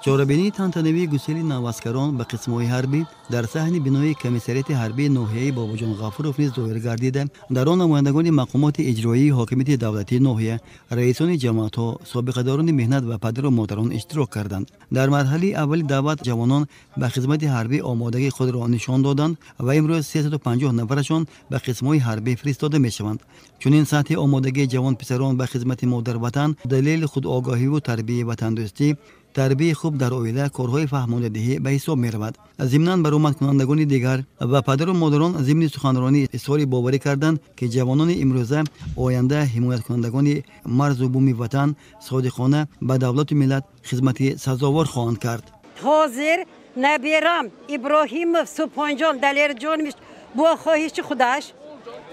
Чорабинии тантанавии гусели наваскарон ба қисмҳои ҳарбӣ дар саҳни бинои комиссариати ҳарбии ноҳияи Бобоҷон Ғафуров низ доир гардида, дар он намояндагони мақомоти иҷроии ҳокимияти давлатии ноҳия, раисони ҷамоатҳо, собиқадорони меҳнат ва падару модарон иштирок карданд. Дар марҳалаи аввали даъват ҷавонон ба хизмати ҳарбӣ омодагии худро нишон доданд ва имрӯз 350 нафарашон ба қисмҳои ҳарбӣ фиристода мешаванд. Чунин сатҳи омодагии ҷавонписарон ба хизмати модарватан далели худогоҳиву тарбияи ватандӯстӣ, тарбияи хуб дар оила, корҳои фаҳмондадиҳӣ ба ҳисоб меравад. Зимнан баромадкунандагони дигар ва падару модарон зимни суханронӣ изҳори боварӣ карданд, ки ҷавонони имрӯза оянда ҳимояткунандагони марзу буми ватан содиқона ба давлату миллат хизмати сазовор хоҳанд кард. Ҳозир наберам Иброҳимов Субҳонҷон Далерҷонович бо хоҳиши худаш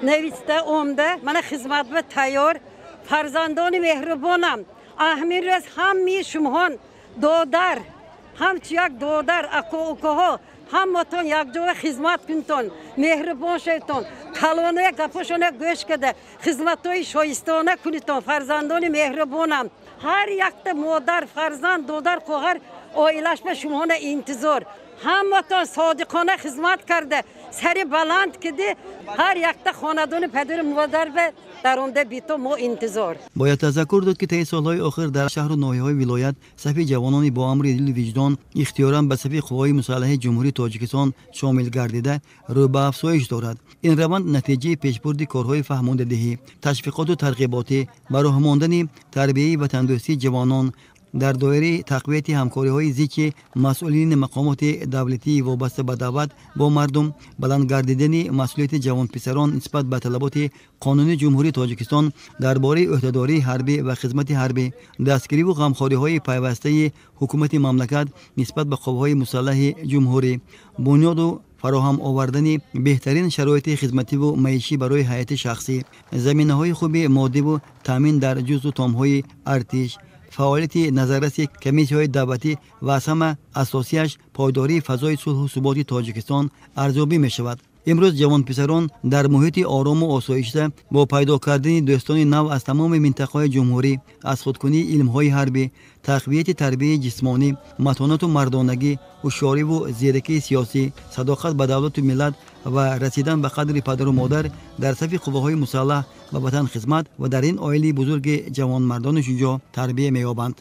нависта омда, мана хизмат ба тайёр. Фарзандони меҳрубонам, ҳамин рӯз ҳамаи шумоҳон додар, ҳамчу як додар, аку укаҳо, ҳаматон якҷоя хизмат кунтон, меҳрубон шавтон, калоная гапошона гӯш карда, хизматҳои шоистона кунитон. Фарзандони меҳрубонам, ҳар якта модар, фарзанд, додар, хоҳар оилаш ба шумоҳона интизор. Ҳаматон содиқона хизмат карда, сари баланд киди, ҳар якта хонадони падару модар ба даронда бито мо интизор. Бояд тазаккур дод, ки таи солҳои охир дар шаҳру ноҳияҳои вилоят сафи ҷавонони бо амри дилу виҷдон ихтиёран ба сафи қувваҳои мусаллаҳи Ҷумҳурии Тоҷикистон шомил гардида рӯ ба афзоиш дорад. Ин раванд натиҷаи пешбурди корҳои фаҳмондадиҳӣ, ташвиқоту тарғиботӣ, ба роҳ мондани тарбияи ватандӯстии ҷавонон дар доираи тақвияти ҳамкориҳои зичи масъулини мақомоти давлатии вобаста ба даъват бо мардум, баланд гардидани масъулияти ҷавонписарон нисбат ба талаботи қонуни Ҷумҳурии Тоҷикистон дар бораи ӯҳдадории ҳарбӣ ва хизмати ҳарбӣ, дастгириву ғамхориҳои пайвастаи ҳукумати мамлакат нисбат ба қувваҳои мусаллаҳи ҷумҳурӣ, бунёду фароҳам овардани беҳтарин шароити хизмативу маишӣ барои ҳайати шахсӣ, заминаҳои хуби моддиву таъмин дар ҷузъу томҳои артиш, фаъолияти назарраси комиссияҳои давлатӣ ва аз ҳама асосияш пойдории фазои сулҳу суботи Тоҷикистон арзёбӣ мешавад. Имрӯз ҷавонписарон дар муҳити орому осоишта бо пайдо кардани дӯстони нав аз тамоми минтақаҳои ҷумҳурӣ, аз худкунии илмҳои ҳарбӣ, тақвияти тарбияи ҷисмонӣ, матонату мардонагӣ, ҳушёриву зиракии сиёсӣ, садоқат ба давлату миллат ва расидан ба қадри падару модар дар сафи қувваҳои мусаллаҳ ба ватан хизмат ва дар ин оилаи бузурги ҷавонмардони шуҷоъ тарбия меёбанд.